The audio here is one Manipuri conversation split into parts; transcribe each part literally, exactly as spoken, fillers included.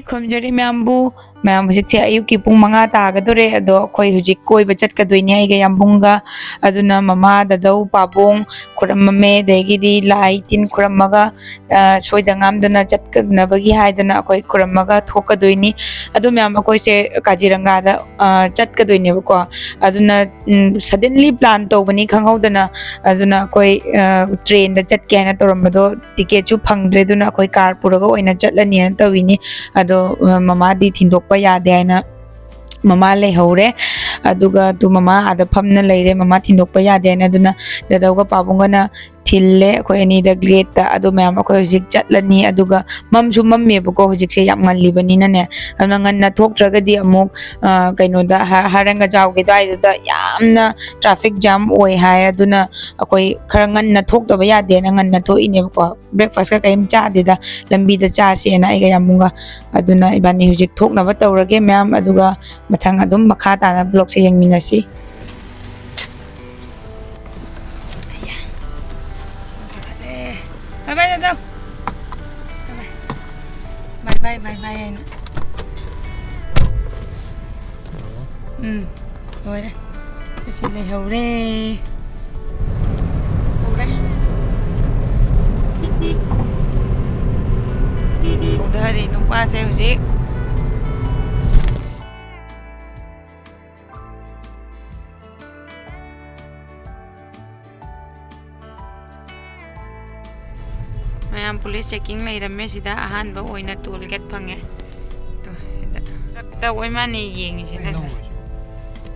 ꯈꯨꯔꯨꯝꯖꯔꯤ ꯃꯌꯥꯝꯕꯨ꯫ ꯃꯌꯥꯝ, ꯍꯧꯖꯤꯛꯁꯦ ꯑꯌꯨꯛꯀꯤ ꯄꯨꯡ ꯃꯉꯥ ꯇꯥꯒꯗꯣꯔꯦ꯫ ꯑꯗꯣ ꯑꯩꯈꯣꯏ ꯍꯧꯖꯤꯛ ꯀꯣꯏꯕ ꯆꯠꯀꯗꯣꯏꯅꯦ ꯑꯩꯒ ꯌꯥꯝꯕꯨꯡꯒ꯫ ꯑꯗꯨꯅ ꯃꯃꯥ, ꯗꯗꯧ, ꯄꯥꯕꯨꯡ ꯈꯨꯔꯝꯃꯝꯃꯦ, ꯑꯗꯒꯤꯗꯤ ꯂꯥꯏ ꯇꯤꯟ ꯈꯨꯔꯝꯃꯒ, ꯑ, ꯁꯣꯏꯗ ꯉꯥꯝꯗꯅ ꯆꯠꯀꯅꯕꯒꯤ ꯍꯥꯏꯗꯅ ꯑꯩꯈꯣꯏ ꯈꯨꯔꯝꯃꯒ ꯊꯣꯛꯀꯗꯣꯏꯅꯤ꯫ ꯑꯗꯣ ꯃꯌꯥꯝ, ꯑꯩꯈꯣꯏꯁꯦ ꯀꯥꯖꯤꯔꯪꯒꯥꯗ, ꯑ, ꯆꯠꯀꯗꯣꯏꯅꯦꯕꯀꯣ꯫ ꯑꯗꯨꯅ, ꯎꯝ, suddenly plan ꯇꯧꯕꯅꯤ ꯈꯪꯍꯧꯗꯅ꯫ ꯑꯗꯨꯅ ꯑꯩꯈꯣꯏ, ꯑ, train ꯗ ꯆꯠꯀꯦ ꯍꯥꯏꯅ ꯇꯧꯔꯝꯕꯗꯣ ticket ꯁꯨ ꯐꯪꯗ꯭ꯔꯦ꯫ ꯑꯗꯨꯅ ꯑꯩꯈꯣꯏ car ꯄꯨꯔꯒ ꯑꯣꯏꯅ ꯆꯠꯂꯅꯤꯅ ꯇꯧꯔꯤꯅꯤ꯫ ꯑꯗꯣ, ꯑ, ꯃꯃꯥꯗꯤ ꯊꯤꯟꯗꯣꯛꯄ ꯌꯥꯗꯦ ꯍꯥꯏꯅ ꯃꯃꯥ ꯂꯩꯍꯧꯔꯦ꯫ ꯑꯗꯨꯒ ꯇꯨ ꯃꯃꯥ ꯑꯥꯗ ꯐꯝꯅ ꯂꯩꯔꯦ, ꯃꯃꯥ ꯊꯤꯟꯗꯣꯛꯄ ꯌꯥꯗꯦ ꯍꯥꯏꯅ꯫ ꯑꯗꯨꯅ ꯗꯗꯧꯒ ꯄꯥꯕꯨꯡꯒꯅ ꯊꯤꯜꯂꯦ ꯑꯩꯈꯣꯏ ꯑꯅꯤꯗ gate ꯇ꯫ ꯑꯗꯣ ꯃꯌꯥꯝ, ꯑꯩꯈꯣꯏ ꯍꯧꯖꯤꯛ ꯆꯠꯂꯅꯤ꯫ ꯑꯗꯨꯒ ꯃꯝꯁꯨ ꯃꯝꯃꯦꯕꯀꯣ ꯍꯧꯖꯤꯛꯁꯦ, ꯌꯥꯝ ꯉꯜꯂꯤꯕꯅꯤꯅꯅꯦ꯫ ꯑꯗꯨꯅ ꯉꯟꯅ ꯊꯣꯛꯇ꯭ꯔꯒꯗꯤ ꯑꯃꯨꯛ, ꯑ, ꯀꯩꯅꯣꯗ, ꯍ-, ꯍꯔꯪꯒꯖꯥꯎꯒꯤ ꯑꯗꯨꯋꯥꯏꯗꯨꯗ ꯌꯥꯝꯅ traffic jam ꯑꯣꯏ ꯍꯥꯏ꯫ ꯑꯗꯨꯅ ꯑꯩꯈꯣꯏ ꯈꯔ ꯉꯟꯅ ꯊꯣꯛꯇꯕ ꯌꯥꯗꯦꯅ ꯉꯟꯅ ꯊꯣꯛꯏꯅꯦꯕꯀꯣ꯫ Breakfast ꯀ ꯀꯔꯤꯝ ꯆꯥꯗꯦꯗ, ꯂꯝꯕꯤꯗ ꯆꯥꯁꯦꯅ ꯑꯩꯒ ꯌꯥꯝꯕꯨꯡꯒ꯫ ꯑꯗꯨꯅ ꯏꯕꯥꯅꯤ ꯍꯧꯖꯤꯛ ꯊꯣꯛꯅꯕ ꯇꯧꯔꯒꯦ ꯃꯌꯥꯝ, ꯑꯗꯨꯒ ꯃꯊꯪ ꯑꯗꯨꯝ ꯃꯈꯥ ꯇꯥꯅ vlog ꯁꯦ ꯌꯦꯡꯃꯤꯟꯅꯁꯤ꯫ Bye bye, ꯗꯗꯧ꯫ Bye bye, bye bye ꯍꯥꯏꯅ꯫ ꯎꯝ, ꯂꯣꯏꯔꯦ꯫ ꯑꯁꯤ ꯂꯩꯍꯧꯔꯦ꯫ ꯍꯧꯔꯦ꯫ ꯊꯧꯗꯔꯤ ꯅꯨꯄꯥꯁꯦ ꯍꯧꯖꯤꯛ꯫ ꯃꯌꯥꯝ, police checking ꯂꯩꯔꯝꯃꯦ ꯁꯤꯗ꯫ ꯑꯍꯥꯟꯕ ꯑꯣꯏꯅ toll gate ꯐꯪꯉꯦ꯫ ꯇꯣ, ꯁꯤꯗ꯫ ꯇꯧꯕ ꯏꯃꯥꯅꯦ ꯌꯦꯡꯉꯤꯁꯤꯅ꯫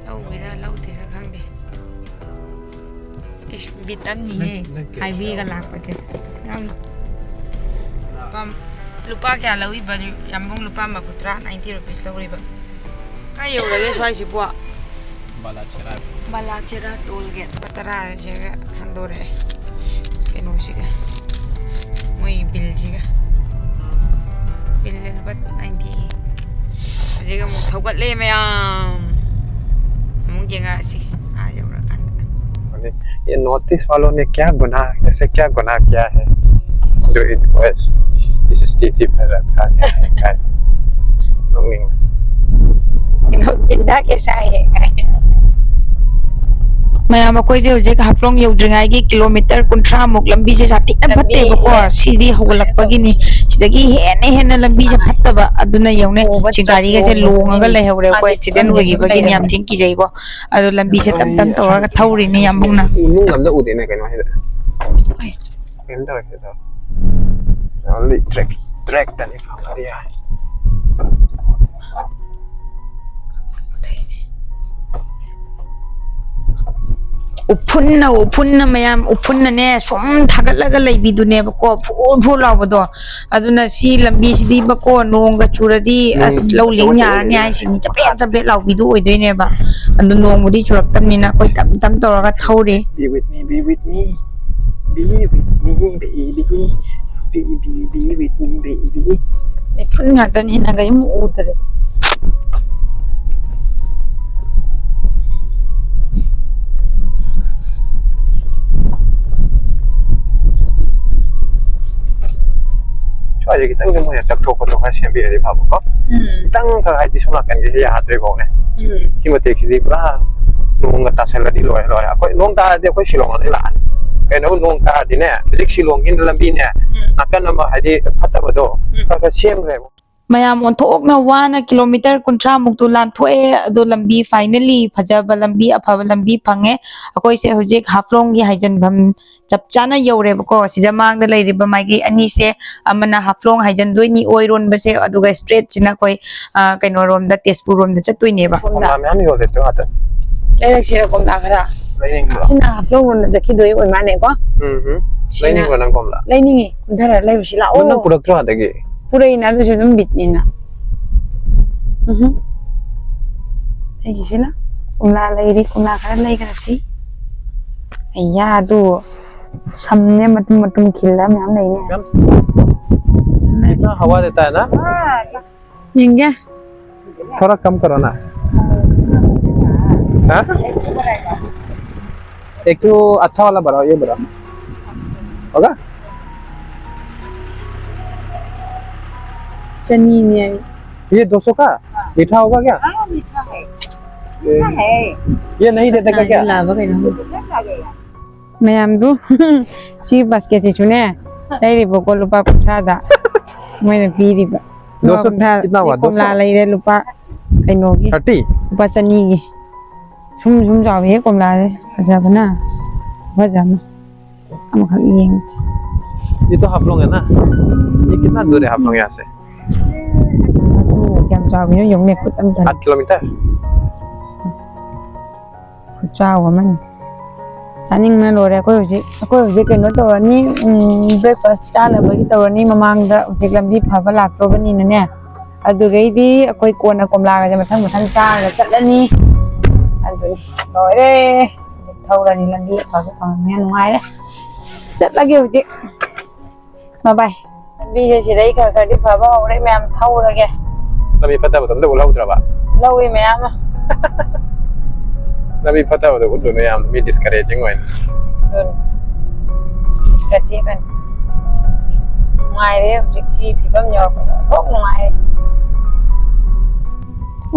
ꯂꯧꯕꯤꯔ ꯂꯧꯗꯦꯔ ꯈꯪꯗꯦ꯫ ꯏꯁ, ꯕꯤꯠ ꯑꯝꯅꯤꯍꯦ꯫ ꯅꯪ, ꯅꯪ ꯀꯌꯥ highway ꯒ ꯂꯥꯛꯄꯁꯦ꯫ ꯌꯥꯝ ꯂꯨꯄꯥ, ꯂꯨꯄꯥ ꯀꯌꯥ ꯂꯧꯏꯕ? ꯌꯥꯝꯕꯨꯡ, ꯂꯨꯄꯥ ꯃꯔꯐꯨ ꯇꯔꯥ, ninety rupees ꯂꯧꯔꯤꯕ꯫ ꯀꯥꯏ ꯌꯧꯔꯒꯦ ꯁ꯭ꯋꯥꯏꯁꯤꯕꯣ? ꯕꯥꯂꯥꯆꯦꯔꯥ꯫ ꯕꯥꯂꯥꯆꯦꯔꯥ toll gate꯫ ꯂꯨꯄꯥ ꯇꯔꯥꯁꯤꯒ ꯍꯟꯗꯣꯔꯛꯑꯦ ꯀꯩꯅꯣꯁꯤꯒ, ꯃꯣꯏ bill ꯁꯤꯒ꯫ Bill ꯂꯨꯄꯥ ninety꯫ ꯍꯧꯖꯤꯛ ꯑꯃꯨꯛ ꯊꯧꯒꯠꯂꯦ ꯃꯌꯥꯝ꯫ ꯑꯃꯨꯛ ꯌꯦꯡꯉꯛꯑꯁꯤ ꯑꯥ ꯌꯧꯔꯀꯥꯟꯗ꯫ ये नॉर्थ ईस्ट वालों ने क्या गुनाह, ऐसे क्या गुनाह किया है जो इनको इस, इस स्थिति में रखा गया है? ꯃꯌꯥꯝ, ꯑꯩꯈꯣꯏꯁꯦ ꯍꯧꯖꯤꯛ ꯍꯥꯐꯂꯣꯡ ꯌꯧꯗ꯭ꯔꯤꯉꯩꯒꯤ ꯀꯤꯂꯣꯃꯤꯇꯔ ꯀꯨꯟꯊ꯭ꯔꯥ ꯃꯨꯛ ꯂꯝꯕꯤꯁꯦ ꯁꯥꯊꯤꯅ ꯐꯠꯇꯦꯕꯀꯣ꯫ ꯁꯤꯗꯤ ꯍꯧꯒꯠꯂꯛꯄꯒꯤꯅꯤ꯫ ꯁꯤꯗꯒꯤ ꯍꯦꯟꯅ ꯍꯦꯟꯅ ꯂꯝꯕꯤꯁꯦ ꯐꯠꯇꯕ ꯑꯗꯨꯅ ꯌꯦꯡꯉꯨꯅꯦ꯫ ꯁꯤ ꯒꯥꯔꯤꯒꯁꯦ ꯂꯣꯡꯉꯒ ꯂꯩꯍꯧꯔꯦ꯫ ꯑꯩꯈꯣꯏ ꯑꯦꯛꯁꯤꯗꯦꯟ ꯑꯣꯏꯈꯤꯕꯒꯤꯅꯤ꯫ ꯌꯥꯝ ꯊꯤꯅ ꯀꯤꯖꯩꯀꯣ꯫ ꯑꯗꯣ ꯂꯝꯕꯤꯁꯦ ꯇꯞ ꯇꯞ ꯇꯧꯔꯒ ꯊꯧꯔꯤꯅꯤ ꯌꯥꯝ ꯍꯧꯅ꯫ ꯏꯃꯨꯡ ꯑꯝꯇ ꯎꯗꯦꯅꯦ ꯀꯩꯅꯣ ꯍꯥꯏꯗ꯫ ꯀꯩꯝ ꯇꯧꯔꯛꯀꯦ ꯇꯧꯔꯦ꯫ Only track, track ꯇꯅꯤ ꯐꯪꯉꯗꯤ ꯌꯥꯔꯦ꯫ ꯎꯐꯨꯟꯅ, ꯎꯐꯨꯟꯅ ꯃꯌꯥꯝ, ꯎꯐꯨꯟꯅꯅꯦ ꯁꯨꯝ ꯊꯥꯒꯠꯂꯒ ꯂꯩꯕꯤꯗꯨꯅꯦꯕꯀꯣ, ꯐꯨꯔ ꯐꯨꯔ ꯂꯥꯎꯕꯗꯣ꯫ ꯑꯗꯨꯅ ꯁꯤ ꯂꯝꯕꯤꯁꯤꯗꯤ ꯕꯀꯣ, ꯅꯣꯡꯒ ꯆꯨꯔꯗꯤ ꯑꯁ, ꯂꯧ ꯂꯤꯡ ꯌꯥꯔꯅꯤ ꯍꯥꯏꯁꯤꯅꯤ, ꯆꯕꯦꯠ ꯆꯕꯦꯠ ꯂꯥꯎꯕꯤꯗꯨ ꯑꯣꯏꯗꯣꯏꯅꯦꯕ꯫ ꯑꯗꯨ ꯅꯣꯡꯕꯨꯗꯤ ꯆꯨꯔꯛꯇꯕꯅꯤꯅ ꯑꯩꯈꯣꯏ ꯇꯞ ꯇꯞ ꯇꯧꯔꯒ ꯊꯧꯔꯤ꯫ Be with me, be with me, be with me, baby, be, be, be with me, baby꯫ ꯂꯩꯐꯨꯟ ꯉꯥꯛꯇꯅꯤ, ꯍꯦꯟꯅ ꯀꯔꯤꯝ ꯎꯗ꯭ꯔꯦ꯫ ꯁ꯭ꯋꯥꯏꯁꯦ ꯈꯤꯇꯪꯁꯨ ꯃꯣꯏꯅ ꯇꯛꯊꯣꯛ ꯈꯣꯠꯇꯣꯛ ꯈꯔ ꯁꯦꯝꯕꯤꯔꯗꯤ ꯐꯕꯀꯣ꯫ ꯎꯝ꯫ ꯈꯤꯇꯪ ꯈꯛ, ꯍꯥꯏꯗꯤ ꯁꯣꯝ ꯅꯥꯀꯟꯒꯤꯁꯦ ꯌꯥꯗ꯭ꯔꯦꯀꯣꯅꯦ꯫ ꯎꯝ꯫ ꯁꯤ ꯃꯇꯦꯛꯁꯤꯗꯤ ꯄꯨꯔꯥ ꯅꯣꯡꯒ ꯇꯥꯁꯜꯂꯗꯤ ꯂꯣꯏꯔꯦ, ꯂꯣꯏꯔꯦ꯫ ꯑꯩꯈꯣꯏ ꯅꯣꯡ ꯇꯥꯔꯗꯤ ꯑꯩꯈꯣꯏ ꯁꯤꯂꯣꯡ ꯂꯣꯏ ꯂꯥꯛꯑꯅꯤ꯫ ꯀꯩꯅꯣ, ꯅꯣꯡ ꯇꯥꯔꯗꯤꯅꯦ, ꯍꯧꯖꯤꯛ ꯁꯤꯂꯣꯡꯒꯤ ꯂꯝꯕꯤꯅꯦ, ꯎꯝ꯫ ꯅꯥꯀꯟ ꯑꯃ, ꯍꯥꯏꯗꯤ ꯐꯠꯇꯕꯗꯣ, ꯎꯝ꯫ ꯈꯔ ꯈꯔ ꯁꯦꯝꯈ꯭ꯔꯦꯕ꯫ ꯃꯌꯥꯝ ꯑꯣꯟꯊꯣꯛꯅ ꯋꯥꯅ ꯀꯤꯂꯣꯃꯤꯇꯔ ꯀꯨꯟꯊ꯭ꯔꯥ ꯃꯨꯛꯇꯨ ꯂꯥꯟꯊꯣꯛꯑꯦ꯫ ꯑꯗꯣ ꯂꯝꯕꯤ finally ꯐꯖꯕ ꯂꯝꯕꯤ, ꯑꯐꯕ ꯂꯝꯕꯤ ꯐꯪꯉꯦ꯫ ꯑꯩꯈꯣꯏꯁꯦ ꯍꯧꯖꯤꯛ ꯍꯥꯐꯂꯣꯡꯒꯤ ꯍꯥꯏꯖꯟꯐꯝ ꯆꯞ ꯆꯥꯅ ꯌꯧꯔꯦꯕꯀꯣ꯫ ꯁꯤꯗ ꯃꯥꯡꯗ ꯂꯩꯔꯤꯕ ꯃꯥꯏꯀꯩ ꯑꯅꯤꯁꯦ, ꯑꯃꯅ ꯍꯥꯐꯂꯣꯡ ꯍꯥꯏꯖꯟꯗꯣꯏꯅꯤ, ꯑꯣꯏꯔꯣꯟꯕꯁꯦ, ꯑꯗꯨꯒ straightꯁꯤꯅ ꯑꯩꯈꯣꯏ, ꯑ, ꯀꯩꯅꯣꯔꯣꯝꯗ, ꯇꯦꯖꯄꯨꯔꯔꯣꯝꯗ ꯆꯠꯇꯣꯏꯅꯦꯕ꯫ ꯀꯣꯝꯂꯥ ꯃꯌꯥꯝ ꯌꯣꯜꯂꯦ ꯑꯗꯨ ꯉꯥꯛꯇ꯫ ꯂꯩꯔꯛꯁꯤꯔ ꯀꯣꯝꯂꯥ ꯈꯔ? ꯂꯩꯅꯤꯡꯕ꯭ꯔꯣ? ꯁꯤꯅ ꯍꯥꯐꯂꯣꯡ ꯔꯣꯝꯗ ꯆꯠꯈꯤꯗꯣꯏ ꯑꯣꯏ ꯃꯥꯅꯦꯀꯣ? ꯎꯝ ꯍꯨꯝ꯫ ꯁꯤꯅ ꯂꯩꯅꯤꯡꯕ꯭ꯔꯣ ꯅꯪ ꯀꯣꯝꯂꯥ? ꯂꯩꯅꯤꯡꯉꯤ꯫ ꯀꯨꯝꯊꯔ ꯂꯩꯔꯨꯁꯤ ꯂꯥꯛꯑꯣ꯫ ꯑꯗꯨ ꯅꯪ ꯄꯨꯔꯛꯇ꯭ꯔꯣ ꯑꯗꯒꯤ? ꯄꯨꯔꯛꯏꯅ, ꯑꯗꯨꯁꯨ ꯑꯗꯨꯝ ꯕꯤꯠꯅꯤꯅ꯫ ꯎꯝ ꯍꯨꯝ꯫ ꯑꯩꯒꯤꯁꯤꯅ ꯀꯣꯝꯂꯥ ꯂꯩꯔꯤ, ꯀꯣꯝꯂꯥ ꯈꯔ ꯂꯩꯈ꯭ꯔꯁꯤ꯫ ꯑꯩꯌꯥ, ꯑꯗꯨ ꯁꯝꯅꯦ ꯃꯇꯨꯝ ꯃꯇꯨꯝ ꯈꯤꯜꯂ ꯃꯌꯥꯝ ꯂꯩꯅꯦ꯫ ꯃꯦꯝ, ꯀꯤꯇꯅꯥ ꯍꯋꯥ ꯗꯦꯇꯥ ꯍꯥꯏ ꯅꯥ? ꯌꯦꯡꯒꯦ꯫ थोड़ा कम करो ना। हाँ? एक तो अच्छा वाला बढ़ाओ, ये बढ़ाओ। होगा? ꯆꯅꯤꯅꯦ ꯑꯩ꯫ ये दो सौ का मीठा होगा क्या? हाँ, मीठा है। ये, मीठा है। ये नहीं देते का क्या? ꯂꯥꯕ ꯀꯩꯅꯣ? ꯃꯌꯥꯝꯗꯨ ꯁꯤ ꯕꯥꯁꯀꯦꯠꯁꯤꯁꯨꯅꯦ ꯂꯩꯔꯤꯕꯀꯣ, ꯂꯨꯄꯥ ꯀꯨꯟꯊ꯭ꯔꯥꯗ ꯃꯣꯏꯅ ꯄꯤꯔꯤꯕ꯫ ꯂꯨꯄꯥ ꯗꯣꯁꯣ ꯀꯨꯟꯊ꯭ꯔꯥ꯫ ꯀꯤꯇꯅꯥ ꯍꯨꯋꯥ? ꯀꯣꯝꯂꯥ ꯗꯣꯁꯣ? ꯂꯩꯔꯦ ꯂꯨꯄꯥ ꯀꯩꯅꯣꯒꯤ, ꯊꯥꯔꯇꯤ? ꯂꯨꯄꯥ ꯆꯅꯤꯒꯤ꯫ ꯁꯨꯝ ꯁꯨꯝ ꯆꯥꯎꯋꯤꯍꯦ ꯀꯣꯝꯂꯥꯁꯦ, ꯐꯖꯕꯅ ꯐꯖꯕ꯫ ꯑꯃꯈꯛ ꯌꯦꯡꯁꯤ꯫ ये तो हाफलोंग है ना? ये कितना दूर है हाफलोंग यहाँ से? ꯑꯗꯨ ꯀꯌꯥꯝ ꯆꯥꯎꯕꯅꯣ ꯌꯦꯡꯉꯨꯅꯦ, ꯈꯨꯠ ꯑꯃ ꯊꯥꯔꯦ꯫ आठ किलोमीटर? ꯈꯨꯠꯆꯥꯎ ꯑꯃꯅꯤ꯫ ꯆꯥꯅꯤꯡꯕꯅ ꯂꯣꯏꯔꯦ꯫ ꯑꯩꯈꯣꯏ ꯍꯧꯖꯤꯛ, ꯑꯩꯈꯣꯏ ꯍꯧꯖꯤꯛ ꯀꯩꯅꯣ ꯇꯧꯔꯅꯤ, ꯎꯝ, breakfast ꯆꯥꯅꯕꯒꯤ ꯇꯧꯔꯅꯤ꯫ ꯃꯃꯥꯡꯗ ꯍꯧꯖꯤꯛ ꯂꯝꯕꯤ ꯐꯕ ꯂꯥꯛꯇ꯭ꯔꯕꯅꯤꯅꯅꯦ, ꯑꯗꯨꯒꯩꯗꯤ ꯑꯩꯈꯣꯏ ꯀꯣꯟꯅ ꯀꯣꯝꯂꯥꯒꯁꯦ ꯃꯊꯪ ꯃꯊꯪ ꯆꯥꯔꯒ ꯆꯠꯂꯅꯤ꯫ ꯑꯗꯨꯅꯤ, ꯂꯣꯏꯔꯦ꯫ ꯍꯧꯖꯤꯛ ꯊꯧꯔꯅꯤ, ꯂꯝꯕꯤ ꯑꯐꯕ ꯐꯪꯉꯕꯅꯤꯅ ꯅꯨꯡꯉꯥꯏꯔꯦ꯫ ꯆꯠꯂꯒꯦ ꯍꯧꯖꯤꯛ꯫ ꯕꯥꯏ ꯕꯥꯏ꯫ ꯂꯝꯕꯤꯁꯦ ꯁꯤꯗꯩ ꯈꯔ ꯈꯔꯗꯤ ꯐꯕ ꯍꯧꯔꯦ, ꯃꯌꯥꯝ ꯊꯧꯔꯒꯦ꯫ ꯂꯝꯕꯤ ꯐꯠꯇꯕꯗꯣ ꯑꯝꯇ ꯎꯠꯍꯧꯗ꯭ꯔꯕ? ꯂꯧꯏ ꯃꯌꯥꯝ ꯑꯃ꯫ ꯂꯝꯕꯤ ꯐꯠꯇꯕꯗꯣ ꯎꯠꯂꯨꯅꯨ ꯌꯥꯝ, ꯃꯤ discouraging ꯑꯣꯏꯅ꯫ ꯑꯗꯨꯅꯤ꯫ ꯀꯠꯊꯦꯛꯀꯅꯤ꯫ ꯅꯨꯡꯉꯥꯏꯔꯦ ꯍꯧꯖꯤꯛ ꯁꯤ ꯐꯤꯕꯝ ꯌꯧꯔꯛꯄꯗ꯫ ꯑꯣꯟꯊꯣꯛ ꯅꯨꯡꯉꯥꯏꯔꯦ꯫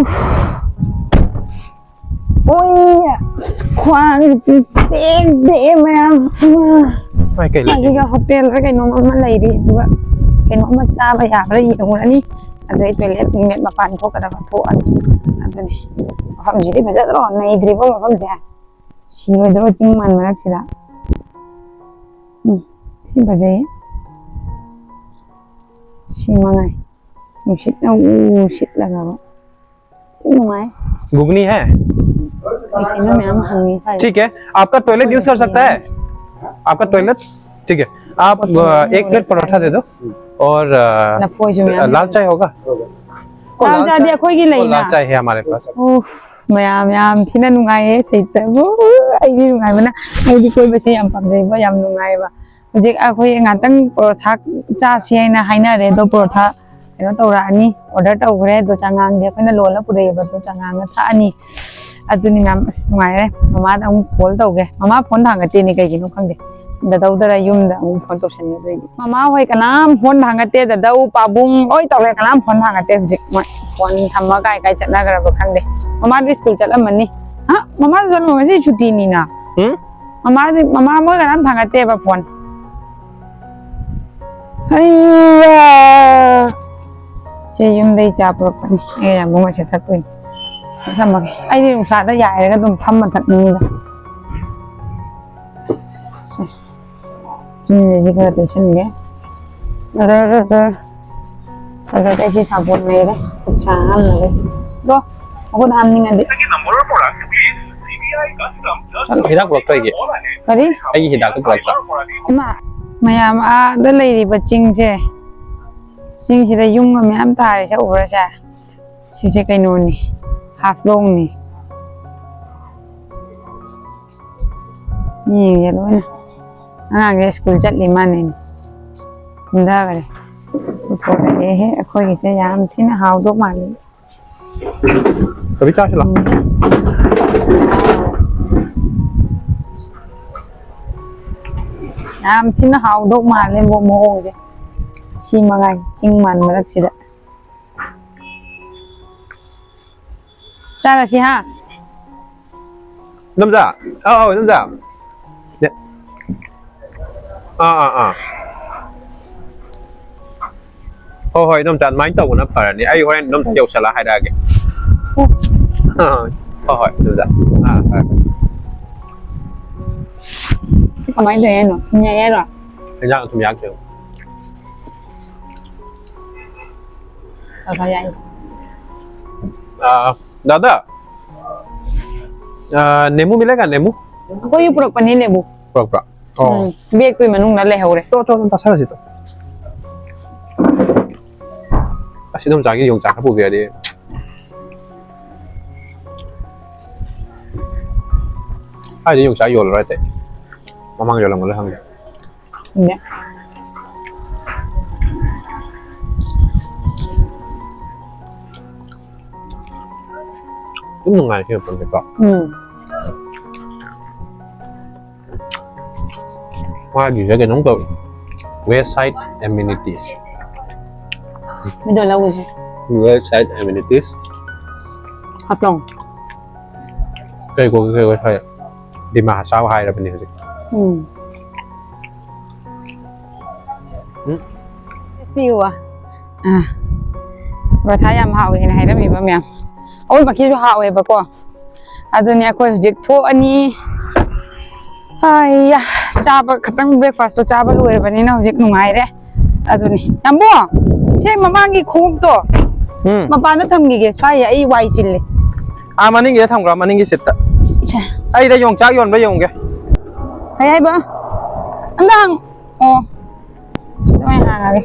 ꯎꯏ, ꯈ꯭ꯋꯥꯡ ꯇꯦꯛ ꯇꯦꯛꯑꯦ ꯃꯌꯥꯝ꯫ ꯃꯥꯏ ꯀꯩ ꯂꯩꯒꯦ? ꯑꯁꯤꯒ ꯍꯣꯇꯦꯜꯗ ꯀꯩꯅꯣꯝ ꯑꯃ ꯂꯩꯔꯤ, ꯑꯗꯨꯒ ꯀꯩꯅꯣꯝꯃ ꯆꯥꯕ ꯌꯥꯕ꯭ꯔꯥ ꯌꯦꯡꯉꯨꯔꯅꯤ꯫ ꯑꯗꯩ ꯇꯣꯏꯂꯦꯠ ꯅꯨꯡꯂꯦꯠ ꯃꯄꯥꯟ ꯊꯣꯛꯀꯗꯕ ꯊꯣꯛꯑꯅꯤ꯫ ꯑꯗꯨꯅꯤ꯫ ꯃꯐꯝꯁꯤꯗꯤ ꯐꯖꯗ꯭ꯔꯣ? ꯅꯩꯗ꯭ꯔꯤꯕꯣ ꯃꯐꯝꯁꯦ? ꯁꯤꯔꯣꯏꯗ꯭ꯔꯣ ꯆꯤꯡ ꯃꯥꯟ ꯃꯔꯛꯁꯤꯗ? ꯎꯝ, ꯊꯤ ꯐꯖꯩꯌꯦ꯫ ꯁꯤ ꯃꯉꯥꯏ꯫ ꯅꯨꯡꯁꯤꯠꯅ ꯎ ꯁꯤꯠꯂꯒꯕ꯫ ꯊꯤ ꯅꯨꯡꯉꯥꯏ꯫ घुगनी है? ꯑꯩ ꯀꯩꯅꯣ ꯃꯌꯥꯝ ꯍꯪꯉꯤ ꯁ꯭ꯋꯥꯏꯗ꯫ ठीक है, आपका टॉयलेट यूज़ कर सकता है? आपका टॉयलेट? ठीक है, आप, अ, एक प्लेट पराठा दे दो और, अ, ꯂꯐꯣꯏꯁꯨ ꯃꯌꯥꯝ ꯂꯩ꯫ लाल चाय होगा? ओ, लाल लाल चाय भी चाय, अखोई की ओ, लेना। लाल चाय है हमारे पास। ꯎꯐ, ꯃꯌꯥꯝ ꯌꯥꯝ ꯊꯤꯅ ꯅꯨꯡꯉꯥꯏꯌꯦ ꯁꯤꯗ꯫ ꯎ, ꯑꯩꯗꯤ ꯅꯨꯡꯉꯥꯏꯕꯅ, ꯑꯩꯗꯤ ꯀꯣꯏꯕꯁꯦ ꯌꯥꯝ ꯄꯥꯝꯖꯩꯕ, ꯌꯥꯝ ꯅꯨꯡꯉꯥꯏꯌꯦꯕ꯫ ꯍꯧꯖꯤꯛ ꯑꯩꯈꯣꯏ ꯉꯥꯛꯇꯪ ꯄꯔꯣꯊꯥ ꯆꯥꯁꯤ ꯍꯥꯏꯅ ꯍꯥꯏꯅꯔꯦ, ꯑꯗꯣ ꯄꯔꯣꯊꯥ ꯀꯩꯅꯣ ꯇꯧꯔꯛꯑꯅꯤ, ꯑꯣꯔꯗꯔ ꯇꯧꯈ꯭ꯔꯦ꯫ ꯑꯗꯣ ꯆꯉꯥꯡꯗꯤ ꯑꯩꯈꯣꯏꯅ ꯂꯣꯜꯂ ꯄꯨꯔꯛꯑꯦꯕ, ꯑꯗꯣ ꯆꯉꯥꯡꯒ ꯊꯛꯑꯅꯤ꯫ ꯑꯗꯨꯅꯤ ꯃꯌꯥꯝ, ꯑꯁ ꯅꯨꯡꯉꯥꯏꯔꯦ꯫ ꯃꯃꯥꯗ ꯑꯃꯨꯛ ꯀꯣꯜ ꯇꯧꯒꯦ꯫ ꯃꯃꯥ ꯐꯣꯟ ꯊꯥꯡꯒꯠꯇꯦꯅꯦ, ꯀꯩꯒꯤꯅꯣ ꯈꯪꯗꯦ꯫ ꯗꯗꯧꯗꯔ ꯌꯨꯝꯗ ꯑꯃꯨꯛ ꯐꯣꯟ ꯇꯧꯁꯟꯒꯗꯣꯏꯅꯤ꯫ ꯃꯃꯥ ꯍꯣꯏ ꯀꯅꯥꯝ ꯐꯣꯟ ꯊꯥꯡꯒꯠꯇꯦ, ꯗꯗꯧ ꯄꯥꯕꯨꯡ ꯂꯣꯏ ꯇꯧꯔꯦ, ꯀꯅꯥꯝ ꯐꯣꯟ ꯊꯥꯡꯒꯠꯇꯦ ꯍꯧꯖꯤꯛ꯫ ꯃꯣꯏ ꯐꯣꯟ ꯊꯝꯃ ꯀꯥꯏ ꯀꯥꯏ ꯆꯠꯅꯈ꯭ꯔꯕ ꯈꯪꯗꯦ꯫ ꯃꯃꯥꯗꯤ ꯁ꯭ꯀꯨꯜ ꯆꯠꯂꯝꯃꯅꯤ꯫ ꯍꯥ? ꯃꯃꯥꯁꯨ ꯆꯠꯂꯝꯃꯣꯏ, ꯉꯁꯤ ꯁꯨꯇꯤꯅꯤꯅ꯫ ꯎꯝ? ꯃꯃꯥꯗꯤ, ꯃꯃꯥ ꯃꯣꯏ ꯀꯅꯥꯝ ꯊꯥꯡꯒꯠꯇꯦꯕ ꯐꯣꯟ꯫ ꯑꯩꯌꯥ! ꯁꯤ ꯌꯨꯝꯗꯩ ꯆꯥ ꯄꯨꯔꯛꯄꯅꯤ꯫ ꯑꯩ ꯌꯥꯝ ꯃꯣꯏꯁꯦ ꯊꯛꯇꯣꯏꯅꯤ꯫ ꯊꯝꯃꯒꯦ꯫ ꯑꯩꯗꯤ ꯅꯨꯡꯁꯥꯗ ꯌꯥꯏꯔꯒ ꯑꯗꯨꯝ ꯐꯝꯃ ꯊꯛꯅꯤꯡꯉꯤꯗ꯫ ꯁꯤ꯫ ꯆꯤꯟꯁꯤꯁꯨ ꯈꯔ ꯇꯩꯁꯟꯒꯦ꯫ ꯑꯗ, ꯑꯗ, ꯑꯗ꯫ ꯑꯗ ꯑꯩꯁꯤ ꯁꯥꯄꯣꯟ ꯂꯩꯔꯦ꯫ ꯈꯨꯠ ꯁꯥ ꯍꯥꯝꯅꯕ꯫ ꯑꯗꯣ, ꯃꯈꯨꯠ ꯍꯥꯝꯅꯤꯡꯉꯗꯤ꯫ ꯍꯤꯗꯥꯛ ꯄꯨꯔꯛꯇ꯭ꯔꯣ ꯑꯩꯒꯤ? ꯀꯔꯤ? ꯑꯩꯒꯤ ꯍꯤꯗꯥꯛꯇꯣ ꯄꯨꯔꯛꯇ꯭ꯔꯣ? ꯏꯃꯥ, ꯃꯌꯥꯝ ꯑꯥꯗ ꯂꯩꯔꯤꯕ ꯆꯤꯡꯁꯦ, ꯆꯤꯡꯁꯤꯗ ꯌꯨꯝꯒ ꯃꯌꯥꯝ ꯇꯥꯔꯤꯁꯦ ꯎꯕ꯭ꯔꯥ ꯁꯦ? ꯁꯤꯁꯦ ꯀꯩꯅꯣꯅꯤ, ꯍꯥꯐꯂꯣꯡꯅꯤ꯫ ꯃꯤꯁꯤꯡꯁꯦ ꯂꯣꯏꯅ ꯑꯉꯥꯡꯁꯦ ꯁ꯭ꯀꯨꯜ ꯆꯠꯂꯤ ꯃꯥꯅꯦ꯫ ꯀꯨꯝꯊꯈ꯭ꯔꯦ꯫ ꯄꯨꯊꯣꯔꯛꯑꯦꯍꯦ, ꯑꯩꯈꯣꯏꯒꯤꯁꯦ ꯌꯥꯝ ꯊꯤꯅ ꯍꯥꯎꯗꯧ ꯃꯥꯜꯂꯤ꯫ ꯀꯕꯤ ꯆꯥꯁꯤ ꯂꯥꯎ꯫ ꯎꯝ꯫ ꯌꯥꯝ ꯊꯤꯅ ꯍꯥꯎꯗꯧ ꯃꯥꯜꯂꯦꯕꯣ ꯃꯑꯣꯡꯁꯦ꯫ ꯁꯤ ꯃꯉꯥꯏ ꯆꯤꯡ ꯃꯥꯟ ꯃꯔꯛꯁꯤꯗ꯫ ꯆꯥꯔꯁꯤ ꯍꯥ꯫ ꯏꯅꯝꯆꯥ꯫ ꯑꯥꯎ, ꯑꯥꯎ, ꯏꯅꯝꯆꯥ꯫ ꯅꯦ-, ꯑꯥ, ꯑꯥ, ꯑꯥ꯫ ꯍꯣꯏ, ꯍꯣꯏ, ꯏꯅꯝꯆꯥ, ꯑꯗꯨꯃꯥꯏꯅ ꯇꯧꯕꯅ ꯐꯔꯅꯤ꯫ ꯑꯩ ꯍꯣꯔꯦꯟ ꯏꯅꯝꯆꯥ ꯌꯧꯁꯜꯂ ꯍꯥꯏꯔꯛꯑꯒꯦ꯫ ꯑꯣ꯫ ꯍꯣꯏ, ꯍꯣꯏ, ꯏꯅꯝꯆꯥ꯫ ꯑꯥ, ꯐꯔꯦ, ꯐꯔꯦ꯫ ꯁꯤ ꯀꯃꯥꯏꯅ ꯇꯧꯔꯤꯅꯣ? ꯊꯨꯝ ꯌꯥꯛꯑꯦ ꯍꯥꯏꯔꯣ? ꯏꯟꯖꯥꯡ ꯊꯨꯝ ꯌꯥꯛꯇꯦ꯫ ꯈꯔ ꯈꯔ ꯌꯥꯛꯏ꯫ ꯑꯥ, ꯗꯥꯗꯥ꯫ ꯑꯥ, ꯅꯦꯃꯨ ꯃꯤꯂꯦꯒꯥ, ꯅꯦꯃꯨ? ꯑꯩꯈꯣꯏꯒꯤ ꯄꯨꯔꯛꯄꯅꯤ ꯅꯦꯃꯨ꯫ ꯄꯨꯔꯛꯄ꯭ꯔꯥ? ꯑꯣ꯫ ꯎꯝ, ꯕꯦꯛꯇꯨꯒꯤ ꯃꯅꯨꯡꯗ ꯂꯩꯍꯧꯔꯦ꯫ ꯇꯣ, ꯇꯣ, ꯇꯣ, ꯆꯥꯁꯜꯂꯁꯤ, ꯇꯣ꯫ ꯑꯁ, ꯏꯗꯣꯝꯆꯥꯒꯤ ꯌꯣꯡꯆꯥꯛ ꯈꯔ ꯄꯨꯕꯤꯔꯗꯤ꯫ ꯀꯥꯏꯗ ꯌꯣꯡꯆꯥꯛ ꯌꯣꯜꯂꯔꯣꯏ ꯑꯇꯩ? ꯃꯃꯥꯡ ꯌꯣꯜꯂꯝꯒꯗ꯭ꯔꯥ ꯈꯪꯗꯦ꯫ ꯈꯪꯗꯦ꯫ ꯑꯗꯨꯝ ꯅꯨꯡꯉꯥꯏ ꯁꯤ ꯃꯐꯝꯁꯦꯀꯣ꯫ ꯎꯝ꯫ ꯃꯥꯒꯤꯁꯦ ꯀꯩꯅꯣꯝ ꯇꯧꯏ꯫ West Side Amenities꯫ ꯃꯤꯗꯣ ꯂꯧꯒꯤꯁꯦ꯫ West Side Amenities꯫ ꯍꯥꯞꯄ꯭ꯔꯣ? ꯀꯩ ꯀꯣ ꯀꯩ ꯀꯣ ꯍꯥꯏ꯫ ꯗꯤꯃꯥ ꯍꯁꯥꯎ ꯍꯥꯏꯔꯕꯅꯤ ꯍꯧꯖꯤꯛ꯫ ꯎꯝ꯫ ꯎꯝ꯫ ꯁꯤꯋꯥ꯫ ꯑꯥ꯫ ꯄꯔꯣꯊꯥ ꯌꯥꯝ ꯍꯥꯎꯋꯦꯅ ꯍꯥꯏꯔꯝꯃꯤꯕ ꯃꯌꯥꯝ꯫ ꯑꯋꯨꯟꯄꯣꯛꯀꯤꯁꯨ ꯍꯥꯎꯋꯦꯕꯀꯣ꯫ ꯑꯗꯨꯅꯦ ꯑꯩꯈꯣꯏ ꯍꯧꯖꯤꯛ ꯊꯣꯛꯑꯅꯤ꯫ ꯑꯩꯌꯥ, ꯆꯥꯕ ꯈꯇꯪ, breakfast ꯇꯣ ꯆꯥꯕ ꯂꯣꯏꯔꯕꯅꯤꯅ ꯍꯧꯖꯤꯛ ꯅꯨꯡꯉꯥꯏꯔꯦ꯫ ꯑꯗꯨꯅꯤ꯫ ꯌꯥꯝꯕꯣ, ꯁꯦ ꯃꯃꯥꯡꯒꯤ ꯈꯣꯡꯎꯞꯇꯣ ꯎꯝ꯫ ꯃꯄꯥꯟꯗ ꯊꯝꯈꯤꯒꯦ꯫ ꯁ꯭ꯋꯥꯏ ꯑꯩ ꯋꯥꯏ ꯆꯤꯜꯂꯦ꯫ ꯑꯥ, ꯃꯅꯤꯡꯒꯤꯗ ꯊꯝꯈ꯭ꯔꯣ, ꯃꯅꯤꯡꯒꯤ seat ꯇ꯫ ꯁꯦ꯫ ꯑꯩꯗ ꯌꯣꯡꯆꯥꯛ ꯌꯣꯟꯕ ꯌꯦꯡꯉꯨꯒꯦ꯫ ꯀꯩ ꯍꯥꯏꯕ? ꯑꯝꯇ ꯍꯪ-, ꯑꯣ꯫ ꯁꯤꯗ ꯑꯣꯏꯅ ꯍꯥꯡꯉꯒꯦ꯫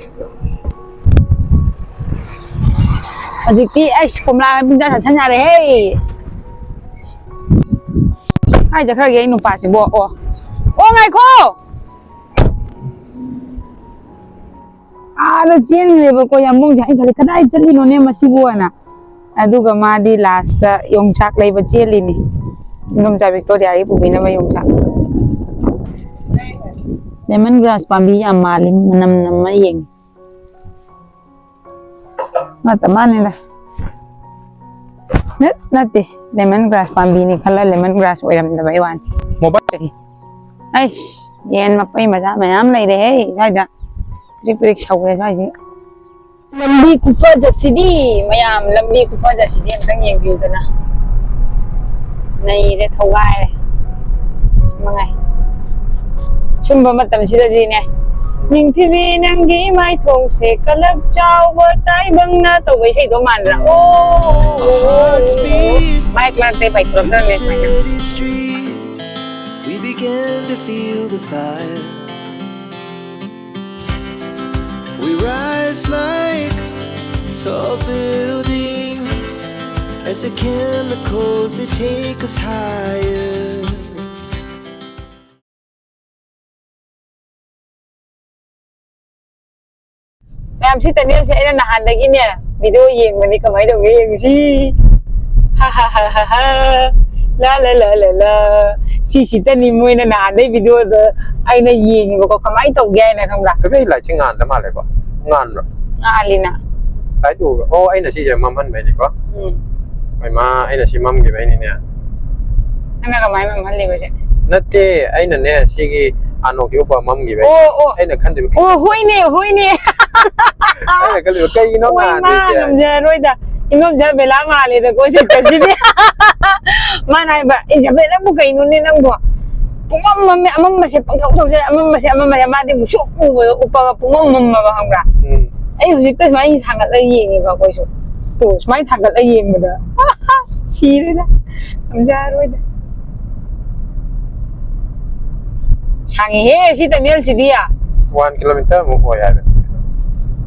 ꯍꯧꯖꯤꯛꯇꯤ ꯑꯩꯁ ꯀꯣꯝꯂꯥ ꯄꯨꯡꯆꯥ ꯆꯥꯁꯟ ꯌꯥꯔꯦꯍꯦ꯫ ꯀꯥꯏ ꯆꯠꯈ꯭ꯔꯒꯦ ꯑꯩ ꯅꯨꯄꯥꯁꯤꯕꯣ? ꯑꯣ꯫ ꯑꯣ, ꯉꯥꯏꯈꯣ! ꯑꯥꯗ ꯆꯦꯟꯈ꯭ꯔꯦꯕꯀꯣ ꯌꯥꯝꯕꯨꯡꯁꯦ꯫ ꯑꯩ ꯈꯜꯂꯦ, "ꯀꯗꯥꯏ ꯆꯠꯂꯤꯅꯣꯅꯦ ꯃꯁꯤꯕꯨ?" ꯍꯥꯏꯅ꯫ ꯑꯗꯨꯒ ꯃꯥꯗꯤ last ꯇ ꯌꯣꯡꯆꯥꯛ ꯂꯩꯕ ꯆꯦꯜꯂꯤꯅꯤ꯫ ꯏꯗꯣꯝꯆꯥ ꯕꯤꯛꯇꯣꯔꯤꯌꯥꯒꯤ ꯄꯨꯕꯤꯅꯕ ꯌꯣꯡꯆꯥꯛ꯫ Lemon grass ꯄꯥꯝꯕꯤ ꯌꯥꯝ ꯃꯥꯜꯂꯤ, ꯃꯅꯝ ꯅꯝꯃ ꯌꯦꯡꯉꯤ꯫ ꯅꯠꯇ ꯃꯥꯅꯤꯗ꯫ ꯅꯠ-, ꯅꯠꯇꯦ, lemon grass ꯄꯥꯝꯕꯤꯅꯤ ꯈꯜꯂ lemon grass ꯑꯣꯏꯔꯝꯗꯕꯩ ꯋꯥꯅꯤ꯫ Mobile꯫ ꯑꯩꯁ, ꯌꯦꯟ ꯃꯄꯩ ꯃꯆꯥ ꯃꯌꯥꯝ ꯂꯩꯔꯦꯍꯦ ꯁ꯭ꯋꯥꯏꯗ꯫ ꯄ꯭ꯔꯤꯛ ꯄ꯭ꯔꯤꯛ ꯁꯧꯔꯦ ꯁ꯭ꯋꯥꯏꯁꯦ꯫ ꯂꯝꯕꯤ ꯈꯨꯐꯖꯁꯤꯗꯤ, ꯃꯌꯥꯝ, ꯂꯝꯕꯤ ꯈꯨꯐꯖꯁꯤꯗꯤ ꯑꯝꯇꯪ ꯌꯦꯡꯕꯤꯌꯨꯗꯅ꯫ ꯅꯩꯔꯦ, ꯊꯧꯒꯥꯏꯔꯦ꯫ ꯁꯤ ꯃꯉꯥꯏ꯫ ꯁꯨꯝꯕ ꯃꯇꯝꯁꯤꯗꯗꯤꯅꯦ, "ꯅꯤꯡꯊꯤꯕꯤ ꯅꯪꯒꯤ ꯃꯥꯏꯊꯣꯡꯁꯦ ꯀꯂꯛ ꯆꯥꯎꯕ ꯇꯥꯏꯕꯪꯅ" ꯇꯧꯕ ꯏꯁꯩꯗꯣ ꯃꯥꯟꯗ꯭ꯔꯥ? ꯑꯣ, ꯃꯥꯏꯛ ꯃꯔꯛꯇꯩ ꯄꯥꯏꯊꯣꯔꯛꯇ꯭ꯔꯅꯦ ꯁꯨꯃꯥꯏꯅ꯫ We began to feel the fire. We rise like tall buildings as the chemicals they take us higher. ꯃꯌꯥꯝ, ꯁꯤ tunnel ꯁꯦ ꯑꯩꯅ ꯅꯍꯥꯟꯗꯒꯤꯅꯦ video ꯌꯦꯡꯕꯅꯤ, ꯀꯃꯥꯏꯅ ꯇꯧꯒꯦ ꯌꯦꯡꯁꯤ꯫ ꯍꯥ ꯍꯥ ꯍꯥ ꯍꯥ ꯍꯥ꯫ ꯂ ꯂ ꯂ ꯂ ꯂ꯫ ꯁꯤꯁꯤꯗꯅꯤ ꯃꯣꯏꯅ ꯅꯍꯥꯟꯗꯩ ꯚꯤꯗꯤꯑꯣꯗ ꯑꯩꯅ ꯌꯦꯡꯉꯤꯕꯀꯣ, ꯀꯃꯥꯏꯅ ꯇꯧꯒꯦ ꯍꯥꯏꯅ, ꯈꯪꯕ꯭ꯔꯥ? ꯀꯩ ꯂꯥꯏꯠꯁꯦ ꯉꯥꯟꯗ ꯃꯥꯜꯂꯦꯀꯣ? ꯉꯥꯟꯕ꯭ꯔꯣ? ꯉꯥꯜꯂꯤꯅ꯫ ꯂꯥꯏꯠ ꯎꯕ꯭ꯔꯣ? ꯑꯣ, ꯑꯩꯅ ꯁꯤꯁꯦ ꯃꯝꯍꯟꯕꯩꯅꯤꯀꯣ꯫ ꯎꯝ꯫ ꯍꯣꯏ ꯃꯥ, ꯑꯩꯅ ꯁꯤ ꯃꯝꯈꯤꯕꯩꯅꯤꯅꯦ꯫ ꯅꯪꯅ ꯀꯃꯥꯏꯅ ꯃꯝꯍꯜꯂꯤꯕꯁꯦ? ꯅꯠꯇꯦ, ꯑꯩꯅꯅꯦ ꯁꯤꯒꯤ ꯑꯅꯣꯛꯀꯤ ꯎꯞꯄ ꯃꯝꯈꯤꯕꯩ꯫ ꯑꯣ, ꯑꯣ꯫ ꯑꯩꯅ ꯈꯟꯗꯣꯏꯕ, ꯑꯣ, ꯍꯣꯏꯅꯦ, ꯍꯣꯏꯅꯦ꯫ ꯑꯩꯅ ꯈꯜꯂꯤꯕ, ꯀꯩꯒꯤꯅꯣ ꯍꯣꯏ, ꯃꯥ ꯉꯥꯟꯗꯣꯏꯁꯦ? ꯉꯝꯖꯔꯔꯣꯏꯗ꯫ ꯏꯅꯣꯝꯆꯥ ꯕꯦꯂꯥ ꯃꯥꯜꯂꯦꯗꯀꯣ, ꯁꯤ ꯆꯠꯁꯤꯗꯤ꯫ ꯃꯥꯅ ꯍꯥꯏꯕ, "ꯏꯖꯕꯦꯜ, ꯅꯪꯕꯨ ꯀꯩꯅꯣꯅꯦ ꯅꯪꯕꯨ? ꯄꯨꯡꯃꯝ ꯃꯝꯃꯦ, ꯑꯃꯝꯕꯁꯦ ꯄꯪꯊꯧ ꯊꯧꯖꯤꯜꯂꯦ, ꯑꯃꯝꯕꯁꯦ, ꯑꯃꯝꯕꯁꯦ꯫" ꯃꯥꯗꯤ ꯃꯨꯁꯨꯛ ꯃꯨꯕꯗꯣ ꯎꯞꯄꯒ ꯄꯨꯡꯃꯝ ꯃꯝꯃꯕ, ꯈꯪꯕ꯭ꯔꯥ? ꯎꯝ꯫ ꯑꯩ ꯍꯧꯖꯤꯛꯇ ꯁꯨꯃꯥꯏꯅ ꯊꯥꯡꯒꯠꯂ ꯌꯦꯡꯉꯦꯕ ꯑꯩꯈꯣꯏꯁꯨ꯫ ꯇꯣ, ꯁꯨꯃꯥꯏꯅ ꯊꯥꯡꯒꯠꯂ ꯌꯦꯡꯕꯗ꯫ ꯁꯤꯔꯦꯗ꯫ ꯉꯝꯖꯔꯔꯣꯏꯗ꯫ ꯁꯥꯡꯉꯤꯍꯦ ꯁꯤ ꯇꯅꯦꯜꯁꯤꯗꯤ꯫ One kilometre ꯃꯨꯛ ꯑꯣꯏ ꯍꯥꯏꯕꯅꯤ꯫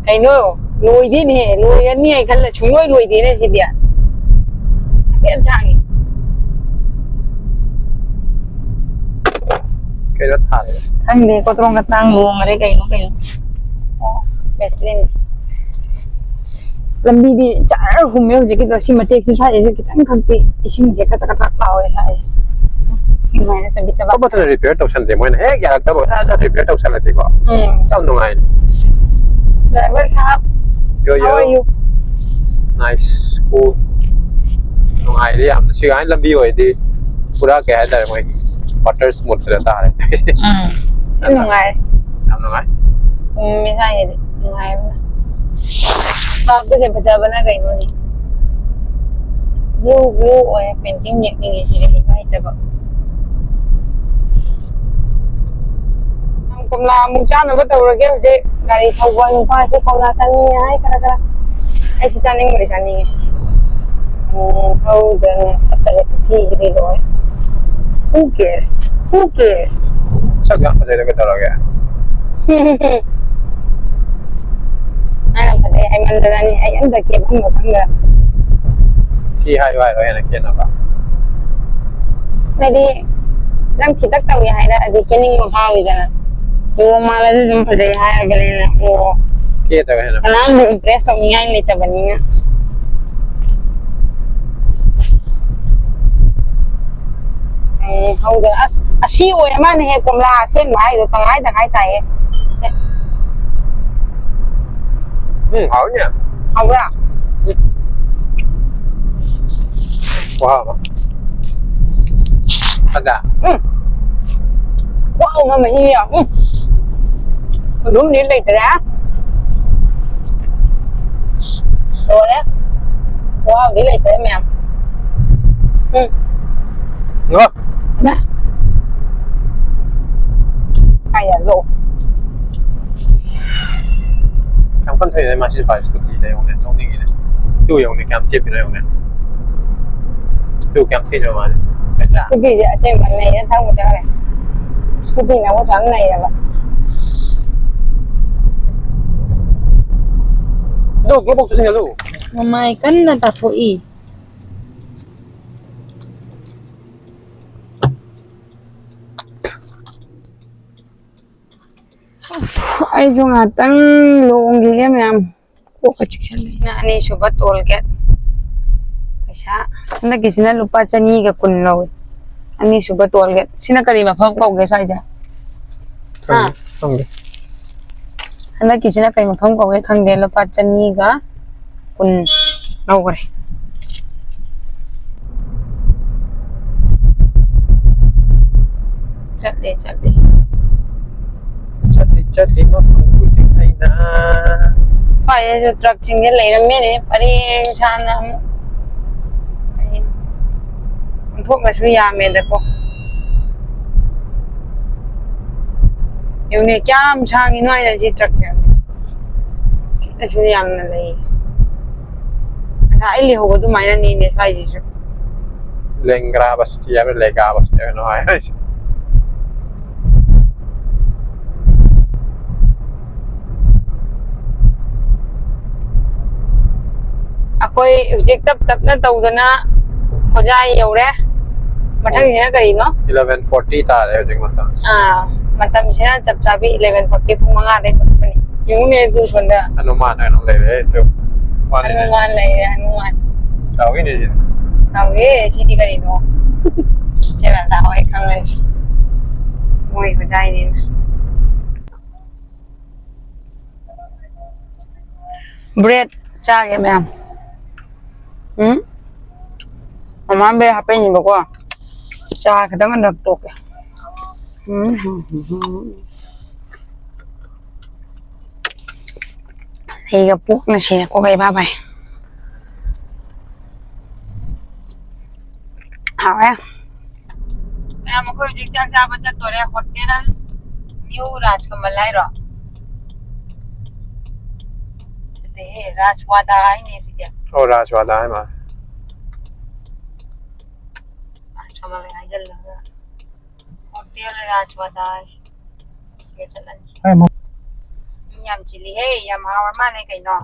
ꯀꯩꯅꯣ? ꯂꯣꯏꯗꯦꯅꯦ, ꯂꯣꯏꯔꯅꯤ ꯍꯥꯏ ꯈꯜꯂ ꯁꯨꯡꯂꯣꯏ ꯂꯣꯏꯗꯦꯅꯦ ꯁꯤꯗꯤ꯫ ꯍꯥꯏꯐꯦꯠ ꯁꯥꯡꯉꯤ꯫ ꯀꯩꯅꯣ ꯊꯥꯔꯦ? ꯈꯪꯗꯦ, ꯀꯣꯇ꯭ꯔꯣꯡ ꯀꯇꯥꯡ ꯂꯣꯡꯉꯔꯦ ꯀꯩꯅꯣ, ꯀꯩꯅꯣ꯫ ꯑꯣ, ꯕꯦꯁꯂꯤꯟ꯫ ꯂꯝꯕꯤꯗꯤ ꯖꯔ ꯍꯨꯝꯃꯦ ꯍꯧꯖꯤꯛꯀꯤꯗꯣ꯫ ꯁꯤ ꯃꯇꯦꯛꯁꯤ ꯁ꯭ꯋꯥꯏꯁꯦ ꯈꯤꯇꯪ ꯈꯛꯇꯤ ꯏꯁꯤꯡꯁꯦ ꯀꯆꯛ ꯀꯆꯛ ꯂꯥꯎꯋꯦ ꯍꯥꯏ꯫ ꯁꯤ ꯁꯨꯃꯥꯏꯅ ꯆꯕꯤꯠ ꯆꯕꯥꯠ꯫ ꯑꯃꯠꯇꯅ repair ꯇꯧꯁꯟꯗꯦ, ꯃꯣꯏꯅ ꯍꯦꯛ ꯌꯥꯔꯛꯇꯕ ꯖꯠ ꯖꯠ repair ꯇꯧꯁꯜꯂꯗꯤꯀꯣ꯫ ꯎꯝ꯫ ꯌꯥꯝ ꯅꯨꯡꯉꯥꯏꯅꯤ꯫ Driver ꯁꯥꯍꯕ, ꯌꯣ, ꯌꯣ꯫ How are you? Nice, cool꯫ ꯅꯨꯡꯉꯥꯏꯔꯦ ꯌꯥꯝꯅ꯫ ꯁꯤ ꯀꯥꯏꯅ ꯂꯝꯕꯤ ꯑꯣꯏꯔꯗꯤ ꯄꯨꯔꯥ ꯀꯩ ꯍꯥꯏꯇꯥꯔꯦ, ꯃꯣꯏꯒꯤ water smooth ꯇꯥꯔꯦ꯫ ꯎꯝ꯫ ꯌꯥꯝ ꯅꯨꯡꯉꯥꯏꯔꯦ꯫ ꯌꯥꯝ ꯅꯨꯡꯉꯥꯏ꯫ ꯎꯝ, ꯃꯤ ꯁ꯭ꯋꯥꯏꯒꯤꯗꯤ ꯅꯨꯡꯉꯥꯏꯕꯅ꯫ ꯄꯥꯛꯄꯁꯦ ꯐꯖꯕꯅ ꯀꯩꯅꯣꯅꯦ꯫ Blue, blue ꯑꯣꯏ꯫ Painting ꯌꯦꯛꯅꯤꯡꯉꯦ ꯁꯤꯗꯤ ꯍꯩꯕ ꯍꯩꯇꯕ꯫ ꯀꯣꯝꯂꯥ ꯑꯃꯨꯛ ꯆꯥꯅꯕ ꯇꯧꯔꯒꯦ ꯍꯧꯖꯤꯛ꯫ ꯒꯥꯔꯤ ꯊꯧꯕ ꯅꯨꯄꯥꯁꯦ ꯀꯣꯝꯂꯥ ꯆꯥꯅꯤꯡꯉꯦ ꯍꯥꯏ ꯈꯔ ꯈꯔ꯫ ꯑꯩꯁꯨ ꯆꯥꯅꯤꯡꯕꯗꯤ ꯆꯥꯅꯤꯡꯉꯦ꯫ ꯎꯝ, ꯊꯧꯗꯅ ꯁꯛꯀꯁꯦ ꯄꯨꯊꯤꯁꯤꯗꯤ ꯂꯣꯏꯔꯦ꯫ Who cares? Who cares? ꯁꯛ ꯌꯥꯝ ꯐꯖꯩꯗ ꯀꯩꯗꯧꯔꯒꯦ? ꯅꯪꯅ ꯐꯖꯩ ꯍꯥꯏꯃꯟꯗꯅꯅꯤ ꯑꯩ ꯑꯝꯇ ꯀꯦꯕꯝꯒ ꯈꯪꯗ꯭ꯔꯦ꯫ ꯊꯤ ꯍꯥꯏꯌꯨ ꯍꯥꯏꯔꯣ ꯍꯦꯟꯅ ꯈꯦꯠꯅꯕ? ꯍꯥꯏꯗꯤ ꯅꯪ ꯈꯤꯇꯪ ꯇꯧꯏ ꯍꯥꯏꯔꯛꯑꯗꯤ ꯀꯦꯅꯤꯡꯕ ꯐꯥꯎꯏꯗꯅ꯫ ꯑꯣ ꯃꯥꯜꯂꯁꯨ ꯑꯗꯨꯝ ꯐꯖꯩ ꯍꯥꯏꯔꯕꯅꯤꯅ ꯑꯣ꯫ ꯀꯦꯗꯕ ꯍꯦꯟꯅ ꯐꯖꯩ꯫ ꯀꯅꯥꯝꯗ impress ꯇꯧꯅꯤꯡꯉꯥꯏ ꯂꯩꯇꯕꯅꯤꯅ꯫ ꯎꯝ, ꯍꯧꯗꯅ ꯑꯁ ꯑꯁꯤ ꯑꯣꯏꯔ ꯃꯥꯅ ꯍꯦꯛ ꯀꯣꯝꯂꯥ ꯑꯁꯦꯡꯕ ꯍꯥꯏꯗꯣ ꯇꯪꯈꯥꯏ ꯇꯪꯈꯥꯏ ꯇꯥꯏꯌꯦ꯫ ꯁꯦ꯫ ꯎꯝ, ꯍꯥꯎꯅꯦ꯫ ꯍꯧꯕ꯭ꯔꯥ? ꯋꯥ꯫ ꯐꯖ꯫ ꯎꯝ꯫ ꯈꯨꯍꯥꯎ ꯑꯃ ꯃꯍꯤ ꯌꯥꯎ꯫ ꯎꯝ꯫ ꯑꯗꯨꯝꯗꯤ ꯂꯩꯇ꯭ꯔꯦ꯫ ꯂꯣꯏꯔꯦ꯫ ꯈꯨꯍꯥꯎꯗꯤ ꯂꯩꯇ꯭ꯔꯦ ꯃꯌꯥꯝ꯫ ꯎꯝ꯫ ꯉꯣ꯫ ꯃꯥ꯫ ꯀꯥꯏ ꯌꯥꯗ꯭ꯔꯣ? ꯌꯥꯝ ꯀꯟꯅ ꯊꯣꯛꯏꯅꯦ ꯃꯥꯁꯤ ꯚꯥꯏ ꯁ꯭ꯀꯨꯇꯤꯗ ꯌꯦꯡꯉꯨꯅꯦ ꯊꯧꯅꯤꯡꯉꯤꯅꯦ꯫ ꯇꯨ ꯌꯦꯡꯉꯨꯅꯦ ꯀꯌꯥꯝ ꯆꯦꯞꯄꯤꯅꯣ ꯌꯦꯡꯉꯨꯅꯦ꯫ ꯇꯨ ꯀꯌꯥꯝ ꯊꯦꯡꯅꯣ ꯃꯥꯁꯦ꯫ ꯅꯠꯇ꯭ꯔꯥ? ꯁ꯭ꯀꯨꯇꯤꯁꯦ ꯑꯁꯦꯡꯕ ꯅꯩꯔ ꯊꯧꯕ ꯆꯠꯈ꯭ꯔꯦ꯫ ꯁ꯭ꯀꯨꯇꯤꯅ ꯑꯃꯨꯛ ꯌꯥꯝ ꯅꯩꯌꯦꯕ꯫ ꯑꯗꯨ glove box ꯁꯤꯡ ꯑꯗꯨ꯫ ꯃꯃꯥꯏ ꯀꯟꯅ ꯇꯥꯊꯣꯛꯏ꯫ ꯑꯩꯁꯨ ꯉꯥꯛꯇꯪ ꯂꯣꯡꯈꯤꯒꯦ ꯃꯌꯥꯝ꯫ ꯀꯣꯛꯀ ꯆꯤꯛꯁꯜꯂꯦ꯫ ꯑꯅꯤꯁꯨꯕ toll gate꯫ ꯄꯩꯁꯥ ꯍꯟꯗꯛꯀꯤꯁꯤꯅ ꯂꯨꯄꯥ ꯆꯅꯤꯒ ꯀꯨꯟ ꯂꯧꯏ꯫ ꯑꯅꯤꯁꯨꯕ toll gate꯫ ꯁꯤꯅ ꯀꯔꯤ ꯃꯐꯝ ꯀꯧꯒꯦ ꯁ꯭ꯋꯥꯏꯁꯦ? ꯈꯪꯗꯦ, ꯈꯪꯗꯦ꯫ ꯍꯟꯗꯛꯀꯤꯁꯤꯅ ꯀꯩ ꯃꯐꯝ ꯀꯧꯒꯦ ꯈꯪꯗꯦ꯫ ꯂꯨꯄꯥ ꯆꯅꯤꯒ ꯀꯨꯟ ꯂꯧꯈ꯭ꯔꯦ꯫ ꯆꯠꯂꯦ, ꯆꯠꯂꯦ꯫ ꯆꯠꯂꯤ ꯆꯠꯂꯤ ꯃꯐꯝ ꯈꯨꯗꯤꯡ ꯑꯩꯅ꯫ ꯁ꯭ꯋꯥꯏꯗꯁꯨ truck ꯁꯤꯡꯁꯦ ꯂꯩꯔꯝꯃꯦꯅꯦ ꯄꯔꯦꯡ ꯁꯥꯅ ꯑꯃꯨꯛ꯫ ꯀꯩꯅꯣ? ꯑꯣꯟꯊꯣꯛꯅꯁꯨ ꯌꯥꯝꯃꯦꯗꯀꯣ꯫ ꯌꯦꯡꯉꯨꯅꯦ, ꯀꯌꯥꯝ ꯁꯥꯡꯉꯤꯅꯣ ꯍꯥꯏꯅ ꯁꯤ truck ꯃꯌꯥꯝꯁꯦ꯫ ꯊꯤꯅꯁꯨ ꯌꯥꯝꯅ ꯂꯩ꯫ ꯉꯁꯥꯏ ꯑꯩ ꯂꯩꯍꯧꯕ ꯑꯗꯨꯃꯥꯏꯅꯅꯤꯅꯦ ꯁ꯭ꯋꯥꯏꯁꯤꯁꯨ꯫ ꯂꯦꯡꯒ꯭ꯔꯥ ꯕꯁꯇꯤ ꯍꯥꯏꯕ꯭ꯔꯥ, ꯂꯦꯒꯥ ꯕꯁꯇꯤ ꯍꯥꯏꯕ꯭ꯔꯥ ꯍꯥꯏꯁꯦ꯫ ꯑꯩꯈꯣꯏ ꯍꯧꯖꯤꯛ ꯇꯞ ꯇꯞꯅ ꯇꯧꯗꯅ ꯍꯣꯖꯥꯏ ꯌꯧꯔꯦ꯫ ꯃꯊꯪꯁꯤꯅ ꯀꯔꯤꯅꯣ? Eleven forty ꯇꯥꯔꯦ ꯍꯧꯖꯤꯛ ꯃꯇꯝꯁꯦ꯫ ꯑꯥ, ꯃꯇꯝꯁꯤꯅ ꯆꯞ ꯆꯥꯕꯤ eleven forty, ꯄꯨꯡ ꯃꯉꯥꯗꯩ ꯆꯠꯄꯅꯤ꯫ ꯌꯦꯡꯉꯨꯅꯦ ꯑꯗꯨ ꯁꯣꯝꯗ꯫ ꯍꯅꯨꯃꯥꯟ ꯍꯥꯏꯅ ꯂꯩꯔꯦ ꯑꯗꯨ꯫ ꯋꯥꯅꯤꯅꯦ꯫ ꯍꯅꯨꯃꯥꯟ ꯂꯩꯔꯦ, ꯍꯅꯨꯃꯥꯟ꯫ ꯆꯥꯎꯋꯤꯅꯦ ꯁꯤꯗꯤ꯫ ꯆꯥꯎꯋꯦ, ꯁꯤꯗꯤ ꯀꯔꯤꯅꯣ? ꯁꯦ ꯂꯥ ꯍꯣꯏ ꯈꯪꯉꯅꯤ, ꯃꯣꯏ ꯍꯨꯗꯥꯏꯅꯤꯅ꯫ ꯕ꯭ꯔꯦꯗ ꯆꯥꯒꯦ ꯃꯌꯥꯝ꯫ ꯎꯝ? ꯃꯃꯥ ꯕ꯭ꯔꯦꯗ ꯍꯥꯞꯄꯛꯏꯅꯦꯕꯀꯣ꯫ ꯆꯥ ꯈꯤꯇꯪ ꯉꯟꯅ ꯇꯣꯛꯀꯦ꯫ ꯎꯝ꯫ ꯑꯩꯒ ꯄꯣꯛꯅ ꯁꯤꯔꯦ ꯀꯣꯛꯀ ꯏꯕꯥ ꯕꯥꯏ꯫ ꯍꯥꯎꯋꯦ꯫ ꯃꯌꯥꯝ, ꯑꯩꯈꯣꯏ ꯍꯧꯖꯤꯛ ꯆꯥꯛ ꯆꯥꯕ ꯆꯠꯇꯣꯔꯦ꯫ ꯍꯣꯇꯦꯜ ꯅ꯭ꯌꯨ ꯔꯥꯖꯀꯃꯜ ꯍꯥꯏꯔꯣ? ꯅꯠꯇꯦꯍꯦ, ꯔꯥꯖꯋꯥꯗꯥ ꯍꯥꯏꯅꯦ ꯁꯤꯗꯤ꯫ ꯑꯣ, ꯔꯥꯖꯋꯥꯗꯥ ꯍꯥꯏ ꯃꯥꯜꯂꯦ꯫ ꯔꯥꯖꯀꯃꯜ ꯍꯥꯏꯖꯜꯂꯒ꯫ ꯍꯣꯇꯦꯜ ꯔꯥꯖꯋꯥꯗꯥ ꯍꯥꯏ꯫ ꯁꯤꯗ ꯆꯠꯂꯅꯤ꯫ ꯍꯣꯏ, ꯃ- ꯃꯤ ꯌꯥꯝ ꯆꯤꯜꯂꯤꯍꯦ, ꯌꯥꯝ ꯍꯥꯎꯔ ꯃꯥꯜꯂꯦ ꯀꯩꯅꯣ꯫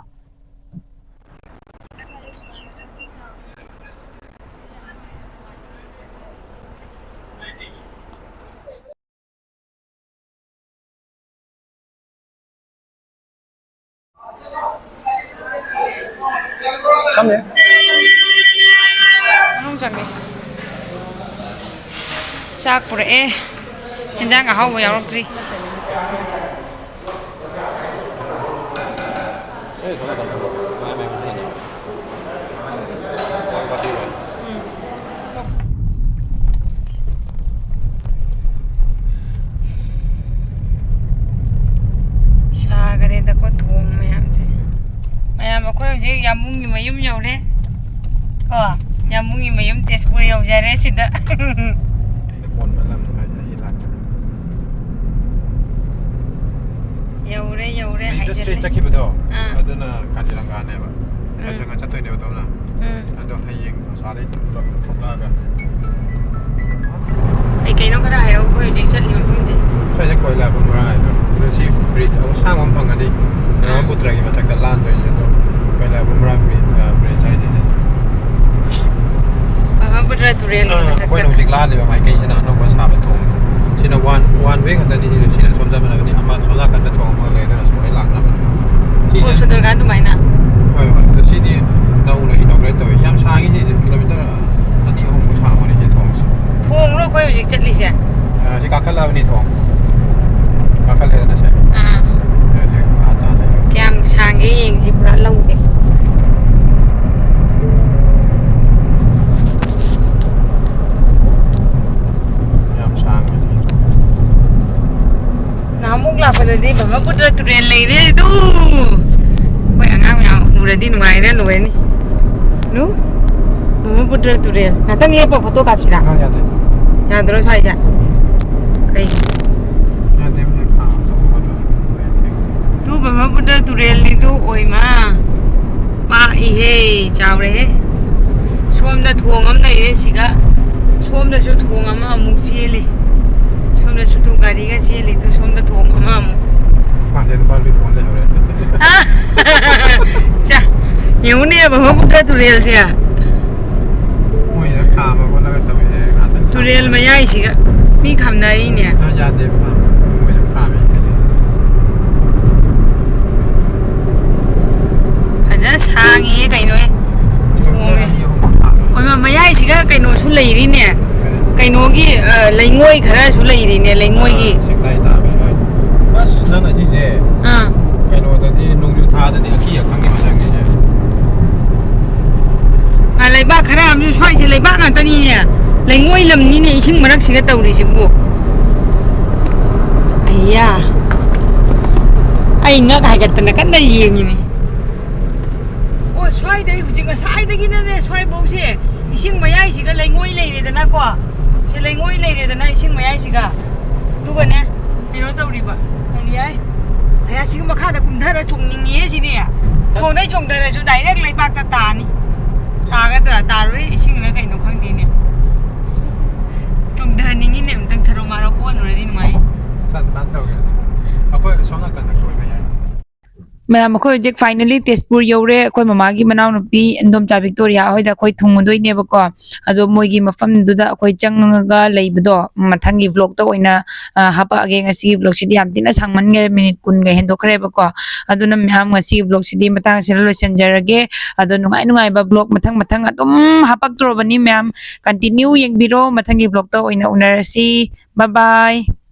ꯐꯝꯃꯦ꯫ ꯃꯅꯨꯡ ꯆꯪꯉꯦ꯫ ꯆꯥꯛ ꯄꯨꯔꯛꯑꯦ꯫ ꯍꯦꯟꯖꯥꯡ ꯑꯍꯥꯎꯕ ꯌꯥꯎꯔꯛꯇ꯭ꯔꯤ꯫ ꯁꯥꯈꯔꯦꯗꯀꯣ ꯊꯣꯡ ꯃꯌꯥꯝꯁꯦ꯫ ꯃꯌꯥꯝ, ꯑꯩꯈꯣꯏ ꯍꯧꯖꯤꯛ ꯌꯥꯝꯕꯨꯡꯒꯤ ꯃꯌꯨꯝ ꯌꯧꯔꯦ꯫ ꯀꯣ, ꯌꯥꯝꯕꯨꯡꯒꯤ ꯃꯌꯨꯝ ꯇꯦꯖꯄꯨꯔ ꯌꯧꯖꯔꯦ ꯁꯤꯗ꯫ ꯑꯩꯅ ꯀꯣꯟꯕ ꯂꯝ ꯍꯥꯏꯁꯦ ꯑꯩ ꯂꯥꯛꯀꯅꯤ꯫ ꯌꯧꯔꯦ, ꯌꯧꯔꯦ, ꯃꯦꯖꯤꯛ ꯁ꯭ꯇ꯭ꯔꯤꯠ ꯍꯥꯏꯖꯜꯂꯦ꯫ ꯆꯠꯈꯤꯕꯗꯣ, ꯑꯥ꯫ ꯑꯗꯨꯅ ꯀꯥꯖꯤꯔꯪꯒꯥꯅꯦꯕ꯫ ꯎꯝ꯫ ꯀꯥꯖꯤꯔꯪꯒꯥ ꯆꯠꯇꯣꯏꯅꯦꯕ ꯑꯗꯣꯝꯅ꯫ ꯎꯝ꯫ ꯑꯗꯣ ꯍꯌꯦꯡ ꯊꯧꯁꯥꯗꯩ ꯊꯣꯛꯂꯛꯑꯒ꯫ ꯀꯩ ꯀꯩꯅꯣ ꯈꯔ ꯍꯥꯏꯔꯛꯎ, ꯑꯩꯈꯣꯏ ꯍꯧꯖꯤꯛ ꯆꯠꯂꯤ ꯃꯐꯝꯁꯦ꯫ ꯁ꯭ꯋꯥꯏꯗ ꯀꯣꯏꯂꯥ ꯕꯨꯝꯕ꯭ꯔꯥ ꯍꯥꯏꯗꯣ꯫ ꯑꯗꯣ ꯁꯤ ꯕ꯭ꯔꯤꯖ ꯑꯁꯥꯡꯕ ꯑꯃ ꯐꯪꯒꯅꯤ꯫ ꯑꯥ꯫ ꯕ꯭ꯔꯍ꯭ꯃꯄꯨꯇ꯭ꯔꯒꯤ ꯃꯊꯛꯇ ꯂꯥꯟꯗꯣꯏꯅꯦ ꯑꯗꯣ꯫ ꯀꯣꯏꯂꯥ ꯕꯨꯝꯕ꯭ꯔꯥ ꯕ꯭ꯔꯤ-, ꯑ, ꯕ꯭ꯔꯤꯖ ꯍꯥꯏꯁꯦ ꯁꯤꯁꯦ꯫ ꯕ꯭ꯔꯍ꯭ꯃꯄꯨꯇ꯭ꯔ ꯇꯨꯔꯦꯜꯒꯤ ꯑ, ꯃꯊꯛꯇ꯫ ꯑꯩꯈꯣꯏꯅ ꯍꯧꯖꯤꯛ ꯂꯥꯜꯂꯤꯕ ꯃꯥꯏꯀꯩꯁꯤꯅ ꯑꯅꯧꯕ ꯁꯥꯕ ꯊꯣꯡꯅꯤ꯫ ꯁꯤꯅ ꯋꯥꯟ, ꯋꯥꯟ ꯋꯦ ꯈꯛꯇꯅꯤ ꯁꯤꯁꯦ꯫ ꯁꯤꯅ ꯁꯣꯝ ꯆꯠꯄꯅꯤ, ꯑꯃ ꯁꯣꯝ ꯅꯥꯀꯟꯗ ꯊꯣꯡ ꯑꯃ ꯂꯩ, ꯑꯗꯨꯅ ꯁꯨꯝ ꯂꯣꯏ ꯂꯥꯛꯅꯕꯅꯤ꯫ ꯁꯤꯁꯦ ꯑꯣ, ꯁꯨꯇꯔꯒꯥꯟ ꯑꯗꯨꯃꯥꯏꯅ? ꯍꯣꯏ, ꯍꯣꯏ꯫ ꯑꯗꯣ ꯁꯤꯗꯤ ꯅꯧꯅ ꯏꯅꯣꯒ꯭ꯔꯦꯠ ꯇꯧꯋꯤ꯫ ꯌꯥꯝ ꯁꯥꯡꯉꯤ ꯁꯤꯁꯦ, ꯀꯤꯂꯣꯃꯤꯇꯔ ꯑꯅꯤ ꯑꯍꯨꯝꯃꯨꯛ ꯁꯥꯡꯕꯅꯤ ꯁꯤ ꯊꯣꯡꯁꯦ꯫ ꯍꯧꯖꯤꯛ ꯆꯠꯂꯤꯁꯦ? ꯑ, ꯁꯤ ꯀꯥꯈꯠꯂꯛꯑꯕꯅꯤ ꯊꯣꯡ꯫ ꯀꯥꯈꯠꯂꯦꯗꯅ ꯁꯦ꯫ ꯑꯥ꯫ ꯑꯗꯨꯗꯤ ꯑꯥ ꯇꯥꯟꯅ ꯌꯧꯔꯦ꯫ ꯀꯌꯥꯝ ꯁꯥꯡꯒꯦ ꯌꯦꯡꯁꯤ, ꯄꯨꯔꯥ ꯂꯧꯒꯦ꯫ ꯌꯥꯝ ꯁꯥꯡꯉꯦ꯫ ꯅꯍꯥꯟꯃꯨꯛ ꯂꯥꯛꯄꯗꯗꯤ ꯕ꯭ꯔꯍ꯭ꯃꯄꯨꯇ꯭ꯔ ꯇꯨꯔꯦꯜ ꯂꯩꯔꯦ ꯑꯗꯨ꯫ ꯑꯩꯈꯣꯏ ꯑꯉꯥꯡ ꯃꯌꯥꯝ ꯎꯔꯗꯤ ꯅꯨꯡꯉꯥꯏꯔꯦ ꯂꯣꯏꯔꯅꯤ꯫ ꯅꯨ? ꯕ꯭ꯔꯍ꯭ꯃꯄꯨꯇ꯭ꯔ ꯇꯨꯔꯦꯜ꯫ ꯉꯥꯛꯇꯪ ꯂꯦꯞꯄꯣ, ꯐꯣꯇꯣ ꯀꯥꯞꯁꯤꯔꯥ? ꯑꯉꯥꯡ ꯌꯥꯗꯦ꯫ ꯌꯥꯗ꯭ꯔꯣ ꯁ꯭ꯋꯥꯏꯁꯦ? ꯀꯩ? ꯌꯥꯗꯦ, ꯃꯣꯏ ꯈꯥꯝꯃ ꯇꯧꯕ ꯈꯣꯠꯄ꯫ ꯇꯨ ꯕ꯭ꯔꯍ꯭ꯃꯄꯨꯇ꯭ꯔ ꯇꯨꯔꯦꯜꯅꯤꯗꯨ ꯑꯣꯏꯃꯥ꯫ ꯄꯥꯛꯏꯍꯦ, ꯆꯥꯎꯔꯦꯍꯦ꯫ ꯁꯣꯝꯗ ꯊꯣꯡ ꯑꯃ ꯂꯩꯔꯦ ꯁꯤꯒ꯫ ꯁꯣꯝꯗꯁꯨ ꯊꯣꯡ ꯑꯃ ꯑꯃꯨꯛ ꯆꯦꯜꯂꯤ꯫ ꯁꯣꯝꯗꯁꯨ ꯇꯨ ꯒꯥꯔꯤꯒ ꯆꯦꯜꯂꯤ꯫ ꯇꯨ ꯁꯣꯝꯗ ꯊꯣꯡ ꯑꯃ ꯑꯃꯨꯛ꯫ ꯃꯥꯁꯦ ꯅꯨꯄꯥ ꯅꯨꯄꯤ ꯐꯣꯟ ꯂꯩꯍꯧꯔꯦ꯫ ꯆꯥ, ꯌꯦꯡꯉꯨꯅꯦ, ꯕ꯭ꯔꯍ꯭ꯃꯄꯨꯇ꯭ꯔ ꯇꯨꯔꯦꯜꯁꯦ꯫ ꯃꯣꯏꯅ ꯈꯥꯝꯃ ꯈꯣꯠꯂꯒ ꯇꯧꯔꯤꯁꯦ ꯉꯥꯛꯇꯪ ꯈꯥꯝꯃ꯫ ꯇꯨꯔꯦꯜ ꯃꯌꯥꯏꯁꯤꯒ ꯃꯤ ꯈꯥꯝꯅꯔꯤꯅꯦ꯫ ꯑ, ꯌꯥꯗꯦꯕ ꯈꯥꯝꯕ꯫ ꯃꯣꯏꯅ ꯈꯥꯝꯃꯦ꯫ ꯐꯖꯅ ꯁꯥꯡꯉꯤꯌꯦ ꯀꯩꯅꯣꯍꯦ꯫ ꯊꯣꯡꯁꯦ꯫ ꯑꯅꯤ ꯑꯍꯨꯝ ꯍꯥꯞꯄꯦ꯫ ꯍꯣꯏ, ꯃ-, ꯃꯌꯥꯏꯁꯤꯒ ꯀꯩꯅꯣꯁꯨ ꯂꯩꯔꯤꯅꯦ꯫ ꯀꯩꯅꯣꯒꯤ, ꯑ, ꯂꯩꯉꯣꯏ ꯈꯔꯁꯨ ꯂꯩꯔꯤꯅꯦ, ꯂꯩꯉꯣꯏꯒꯤ꯫ ꯑ, ꯁꯦꯛꯇꯥꯏ ꯇꯥꯕꯅꯤ ꯅꯣꯏ꯫ ꯑꯁ, ꯅꯪ ꯑꯁꯤꯁꯦ ꯑꯥ꯫ ꯀꯩꯅꯣꯗꯗꯤ, ꯅꯣꯡꯖꯨ ꯊꯥꯗꯗꯤ ꯑꯀꯤ ꯑꯈꯪꯒꯤ ꯃꯁꯛꯅꯤꯁꯦ꯫ ꯑ, ꯂꯩꯕꯥꯛ ꯈꯔ ꯑꯃꯁꯨ ꯁ꯭ꯋꯥꯏꯁꯦ ꯂꯩꯕꯥꯛ ꯉꯥꯛꯇꯅꯤꯅꯦ꯫ ꯂꯩꯉꯣꯏ ꯂꯝꯅꯤꯅꯦ, ꯏꯁꯤꯡ ꯃꯔꯛꯁꯤꯒ ꯇꯧꯔꯤꯁꯤꯕꯨ꯫ ꯑꯩꯌꯥ꯫ ꯑꯩ ꯉꯛ ꯍꯥꯏꯒꯠꯇꯅ ꯀꯟꯅ ꯌꯦꯡꯉꯤꯅꯤ꯫ ꯑꯣ, ꯁ꯭ꯋꯥꯏꯗꯩ ꯍꯧꯖꯤꯛ ꯉꯁꯥꯏꯗꯒꯤꯅꯅꯦ ꯁ꯭ꯋꯥꯏꯐꯧꯁꯦ ꯏꯁꯤꯡ ꯃꯌꯥꯏꯁꯤꯒ ꯂꯩꯉꯣꯏ ꯂꯩꯔꯦꯗꯅꯀꯣ꯫ ꯁꯤ ꯂꯩꯉꯣꯏ ꯂꯩꯔꯦꯗꯅ ꯏꯁꯤꯡ ꯃꯌꯥꯏꯁꯤꯒ꯫ ꯑꯗꯨꯒꯅꯦ, ꯀꯩꯅꯣ ꯇꯧꯔꯤꯕ꯫ ꯀꯔꯤ ꯍꯥꯏ? ꯑꯌꯥ, ꯁꯤꯒꯤ ꯃꯈꯥꯗ ꯀꯨꯝꯊꯔ ꯆꯣꯡꯅꯤꯡꯉꯤꯍꯦ ꯁꯤꯗꯤ꯫ ꯊꯣꯡꯗꯩ ꯆꯣꯡꯊꯔꯁꯨ direct ꯂꯩꯕꯥꯛꯇ ꯇꯥꯅꯤ꯫ ꯇꯥꯒꯗ꯭ꯔꯥ? ꯇꯥꯔꯣꯏ, ꯏꯁꯤꯡꯅ ꯀꯩꯅꯣ ꯈꯪꯗꯦꯅꯦ꯫ ꯆꯣꯡꯊꯍꯟꯅꯤꯡꯉꯤꯅꯦ, ꯑꯝꯇꯪ ꯊꯔꯣ ꯃꯥꯔꯣ ꯑꯣꯜꯂꯨꯔꯗꯤ ꯅꯨꯡꯉꯥꯏ꯫ ꯁꯟ ꯂꯥꯟ ꯇꯧꯒꯦ꯫ ꯑꯩꯈꯣꯏ ꯑꯁꯣꯝ ꯅꯥꯀꯟꯗ ꯀꯣꯏꯕ ꯌꯥꯏ꯫ ꯃꯌꯥꯝ, ꯑꯩꯈꯣꯏ ꯍꯧꯖꯤꯛ finally ꯇꯦꯖꯄꯨꯔ ꯌꯧꯔꯦ꯫ ꯑꯩꯈꯣꯏ ꯃꯃꯥꯒꯤ ꯃꯅꯥꯎꯅꯨꯄꯤ ꯏꯟꯗꯣꯝꯆꯥ ꯚꯤꯛꯇꯣꯔꯤꯌꯥ ꯍꯣꯏꯗ ꯑꯩꯈꯣꯏ ꯊꯨꯡꯉꯨꯗꯣꯏꯅꯦꯕꯀꯣ꯫ ꯑꯗꯣ ꯃꯣꯏꯒꯤ ꯃꯐꯝꯗꯨꯗ ꯑꯩꯈꯣꯏ ꯆꯪꯉꯒ ꯂꯩꯕꯗꯣ ꯃꯊꯪꯒꯤ vlogꯇ ꯑꯣꯏꯅ, ꯑ, ꯍꯥꯄꯛꯑꯒꯦ꯫ ꯉꯁꯤꯒꯤ vlogꯁꯤꯗꯤ ꯌꯥꯝ ꯊꯤꯅ ꯁꯥꯡꯃꯟꯈꯔꯦ, ꯃꯤꯅꯤꯠ ꯀꯨꯟꯒ ꯍꯦꯟꯗꯣꯛꯈ꯭ꯔꯦꯕꯀꯣ꯫ ꯑꯗꯨꯅ ꯃꯌꯥꯝ, ꯉꯁꯤꯒꯤ vlogꯁꯤꯗꯤ ꯃꯇꯥꯡ ꯑꯁꯤꯗ ꯂꯣꯏꯁꯤꯟꯖꯔꯒꯦ꯫ ꯑꯗꯣ ꯅꯨꯡꯉꯥꯏ ꯅꯨꯡꯉꯥꯏꯕ vlog ꯃꯊꯪ ꯃꯊꯪ ꯑꯗꯨꯝ ꯍꯥꯄꯛꯇ꯭ꯔꯣꯕꯅꯤ ꯃꯌꯥꯝ, continue ꯌꯦꯡꯕꯤꯔꯣ꯫ ꯃꯊꯪꯒꯤ vlogꯇ ꯑꯣꯏꯅ ꯎꯅꯔꯁꯤ꯫ Bye bye꯫